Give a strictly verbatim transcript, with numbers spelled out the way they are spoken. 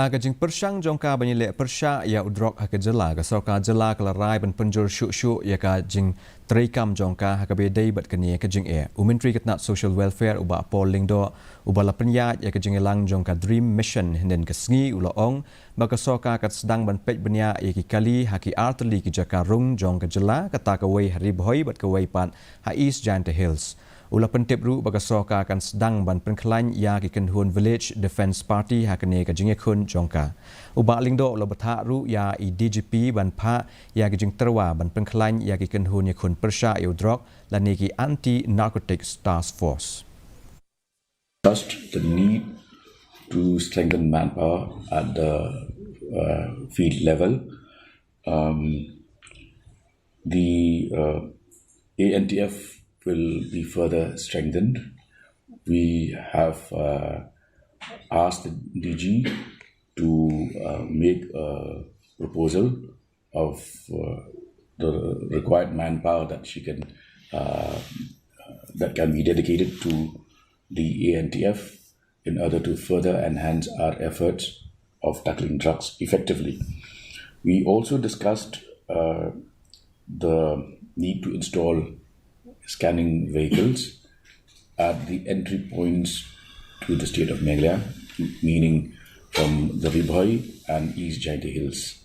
Ha ka jingpyrshang jong ka ban ïaleh pyrshah ïa u drok ha ka jylla, ka sorkar jylla ka la rai ban pynjur shuh shuh ïa ka jingtreikam jong ka ha kaba ïadei bad kane ka jingeh. U Myntri ka tnat Social Welfare, u Bah Paul Lyngdoh, uba la pynïaid ïa ka jingïalang jong ka DREAM Mission hynnin ka sngi, u la ong ba ka sorkar kan sdang ban peit bniah ïa ki kali ha ki artylli ki jaka rung jong ka jylla, kata kawei ha Ri Bhoi bad kawei pat ha East Jaintia Hills. U la pyntip ruh ba ka sorkar kan sdang ban pynkhlaiñ ïa ki kynhun Village Defence Party ha kane ka jingïakhun jong ka. U Bah Lyngdoh u la bthah ruh ïa i DGP ban phah ïa ki jingtyrwa ban pynkhlaiñ ïa ki kynhun ïakhun pyrshah ïa u drok lane ki Anti Narcotics Task Force. First, the need to strengthen manpower at the uh, field level. Um, the uh, A N T F will be further strengthened. We have uh, asked the D G to uh, make a proposal of uh, the required manpower that she can uh, that can be dedicated to the A N T F in order to further enhance our efforts of tackling drugs effectively. We also discussed uh, the need to install scanning vehicles at the entry points to the state of Meghalaya, meaning from the Ri Bhoi and East Jaintia Hills.